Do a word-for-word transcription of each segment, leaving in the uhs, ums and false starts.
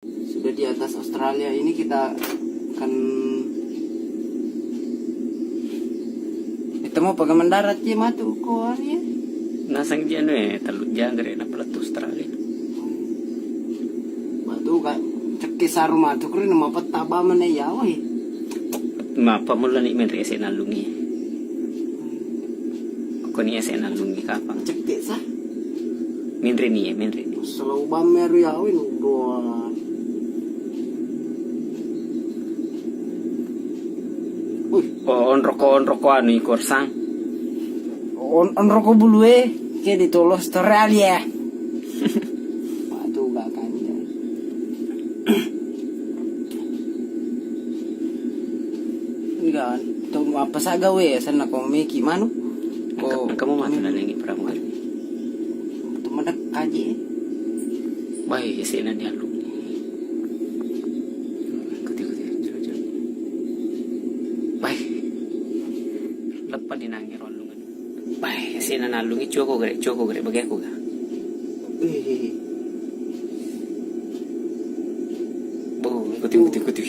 Sudah di atas Australia ini kita akan ketemu apa mendarat ya matu ko anu ya. Nasang janu e tellu jang gere na pelettu Australia. Matu ka cekke saru matu kuri nama petta ba mana ya woi. Mapa mulla ni menre ese nalungi. Ko ni ese nalungi kapang. Cekke sa. Menre ni, menre ni. Selalu bameru ya woi nudoa. Wih, oh, onroko, onroko anu ikor sang. On, onroko bulue ke di tolo Australia. Matu gak kanja. Enggak, tau apa saga we, sana ko meki manu. Ko kamu matu nanengi peramu kan? Tu medek kaji. Bai, sena ni alung. Kuti, kuti, jero, jero. Bai. Leppa di nangi rolungan. Bai, sena nalungi cuko gere, cuko gere bagi aku ga. Wih. Bo, kuti, kuti, kuti.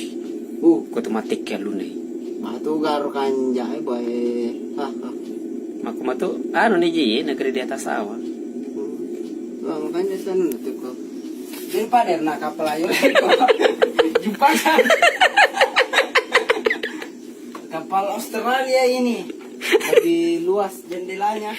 Uh. Ko tu mati ke alunai. Matu garo kanjai bae. Haha. Maku matu anu ni ji negeri di atas awan. Hmm. Wah, makanya sana tuh kok. Jadi pada na kapal ayo. Jumpa kan. Kapal Australia ini lebih luas jendelanya.